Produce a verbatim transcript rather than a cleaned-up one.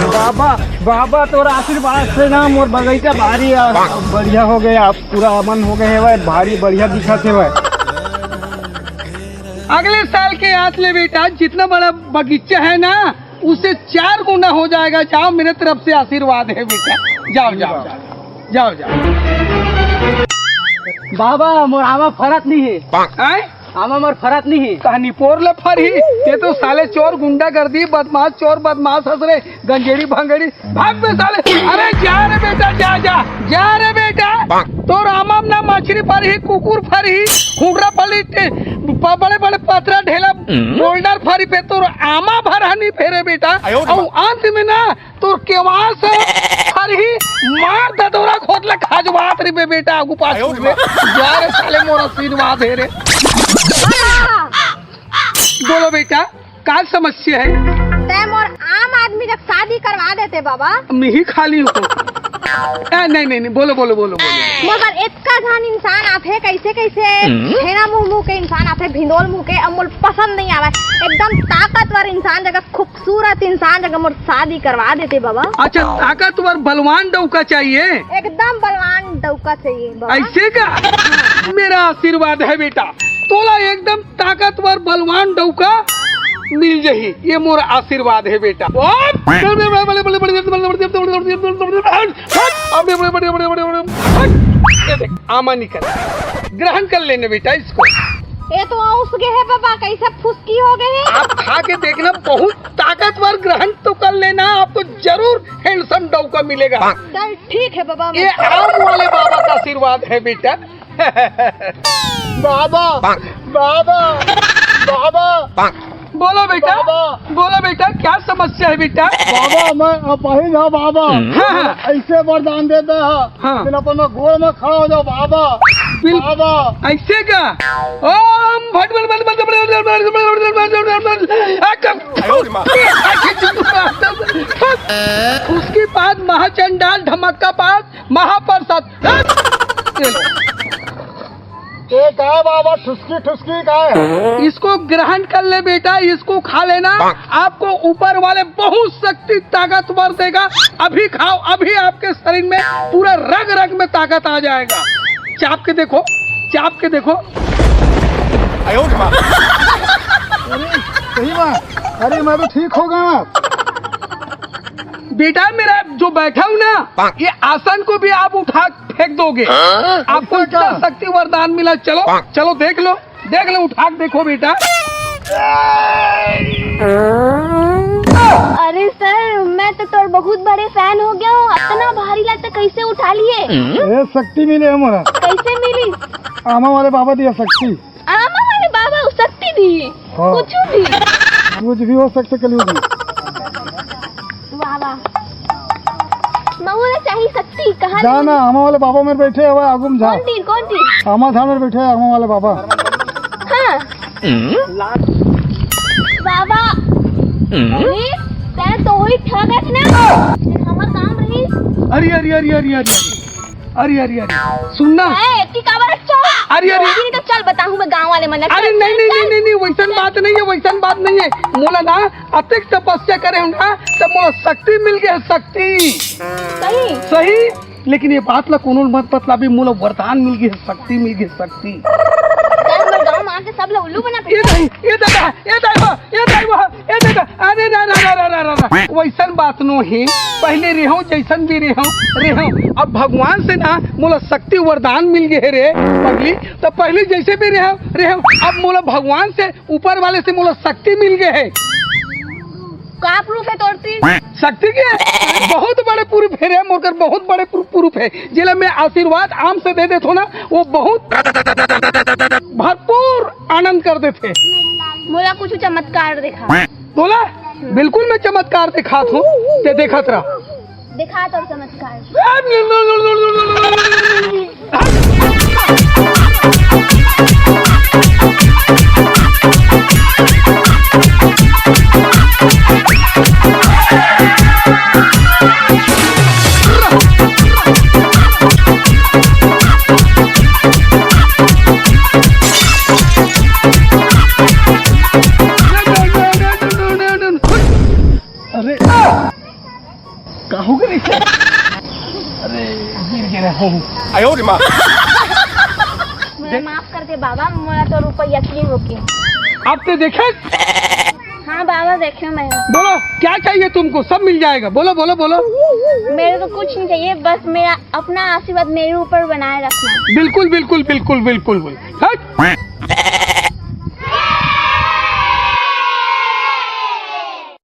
बाबा, बाबा, तोरा आशीर्वाद से ना मोर बगीचा भारी, आ, बढ़िया हो गया, पूरा अमन हो गए हेवय, भारी बढ़िया दिखत हेवय। अगले साल के आस ले बेटा, जितना बड़ा बगीचा है ना, उससे चार गुना हो जाएगा। जाओ, मेरे तरफ से आशीर्वाद है बेटा, जाओ, जाओ, जाओ, जाओ, जाओ। बाबा, मोर आमा फरत नहीं है। आय? आमा मोर फरत नहीं है। कहानी पोर ले फरही, ये तो साले चोर, गुंडागर्दी, बदमाश, चोर, बदमाश हंस रहे, गंजेड़ी, भंगेड़ी, भाग बे साले। अरे जा रे बेटा, जा, जा, जा रे बेटा। तोर आमा म ना मछरी फरही, कुकुर फरही, हुडरा फरही, टे-, प-, बड़े-बड़े पथरा ढेला, बोल्डर फरही, फेर तोर आमा भर ह नहीं फेरे बेटा। अउ अंत में ना तोर केवास ह फरही, मार ददोरा खोद ले खजवात रहिबे बेटा, आगू पाछू में। जा रे साले, मोर आशीर्वाद हे रे। बोलो बेटा, का समस्या है? तै मोर आम आदमी जग शादी करवा देते बाबा। मिही खाली हो। ए, नहीं, नहीं, नहीं, बोलो, बोलो, बोलो, बोलो। मगर एतका झन इंसान आथे, कैसे, कैसे छेना मुंह, मुंह के इंसान आथे, भिंदोल मुंह के, अब मोर पसंद नहीं आवे। एकदम ताकतवर इंसान जगह, खूबसूरत इंसान जगह मोर शादी करवा देते बाबा। अच्छा, ताकतवर बलवान डौका चाहिए? एकदम बलवान डौका चाहिए बाबा। ऐसे का? मेरा आशीर्वाद है बेटा, तोला एकदम ताकतवर बलवान डौका मिल जही, ये मोर आशीर्वाद है बेटा। ये देख, आमा निकल, ग्रहण कर लेना बेटा इसको। ये तो औस गए है बाबा, कैसे फुसकी हो गए है? आप खा के देखना, बहुत ताकतवर, ग्रहण तो कर लेना, आपको जरूर हैंडसम डौका मिलेगा। चल ठीक है बाबा, ये मैं आम वाले बाबा का आशीर्वाद है बेटा। बाबा, बाबा, बाबा। बोलो बेटा, बाबा। बोलो बेटा, क्या समस्या है बेटा? बाबा, मैं अपाहिज हूँ बाबा। हाँ, हाँ। ऐसे वरदान देता है। हाँ। फिर अपन में गोड़ में खड़ा हो जाओ बाबा। बिल-, बाबा। ऐसे का? ओम भट भट भट भट भट भट भट भट भट भट भट भट। उसके बाद महाचंडाल धमक्का पास महाप्रसाद। ये लो। ये का है बाबा, ठुसकी ठुसकी का है? इसको ग्रहण कर ले बेटा, इसको खा लेना। आपको ऊपर वाले बहुत शक्ति ताकतवर देगा। अभी खाओ, अभी आपके शरीर में पूरा रग रग में ताकत आ जाएगा। चाप के देखो, चाप के देखो। अरे सही बात, अरे मैं तो ठीक हो गया। बेटा, मेरा जो बैठा हूँ ना, ये आसन को भी आप उठा फेंक दोगे। आपको इतना शक्ति वरदान मिला। चलो, चलो देख लो, देख लो, उठा के देखो बेटा। अरे सर, मैं तो तोर बहुत बड़े फैन हो गया हूँ। इतना भारी लगता, कैसे उठा लिए? ए, शक्ति मिले हमारा। कैसे मिली? आमा वाले बाबा दिया शक्ति। आमा वाले बाबा शक्ति दी। हाँ। कुछ भी। कुछ भी हो सकते कलयुग में। वाह, वाह। महुआ चाहिए शक्ति, कहाँ जा दी? ना, आमा वाले बाबा मेरे बैठे हुए आगू में जा। कौन दी, कौन दी? आमा धाम में बैठे हैं आमा वाले बाबा। हाँ। बाबा, अरे, तै तो वही ठगत ना। हमार काम रही। अरे, अरे, अरे, अरे, अरे। अरे, अरे, अरे, सुन ना। ए, एती काबर चो? अरे, अरे। नहीं तो चल बताहूँ मैं गाँव वाले मन ला। अरे, चल, नहीं, चल, नहीं, चल। नहीं, नहीं, वैसन बात नहीं है, वैसन बात नहीं है। मोला ना अतेक तपस्या करे हूँ ना, तब मोला शक्ति मिल गया, शक्ति। सही? सही, लेकिन ये बात ला कोनो मत बतलाबे, मोला वरदान मिल गया, शक्ति मिल गया, शक्ति। तै हमर गाँव में आके सब ला उल्लू बना ये नहीं, ये दादा, ये दादा, ये दाई बा, ए दादा, अरे रा, रा, रा, वैसन बात नो हे। पहले रेहो, जैसन भी रेहो, रेहो। अब भगवान से ना मोला शक्ति वरदान मिल गए रे पगली। तो पहले जैसे भी रेहो, रेहो। अब मोला भगवान से, ऊपर वाले से मोला शक्ति मिल गए है। का प्रूफ है तोर तीर? शक्ति के बहुत बड़े प्रूफ है रे, मोर कर बहुत बड़े प्रू-, प्रूफ है। जेला मैं आशीर्वाद आम से दे देथो ना, वो बहुत भरपूर आनंद कर देथे। मोला कुछ चमत्कार देखा। बोला, बिल्कुल मैं चमत्कार दिखात हूँ, ते देखत रह। देखा तोर चमत्कार। का हो गया? अरे, गिर गिरा हो। मुझे माफ कर दे बाबा, मोला तोर ऊपर यकीन होके। आपने देखा? हाँ बाबा, देखे मैं। बोलो, क्या चाहिए तुमको? सब मिल जाएगा। बोलो, बोलो, बोलो। मेरे को कुछ नहीं चाहिए, बस मेरा अपना आशीर्वाद मेरे ऊपर बनाए रखना। बिल्कुल, बिल्कुल, बिल्कुल, बिल्कुल, बिल्कुल। हट।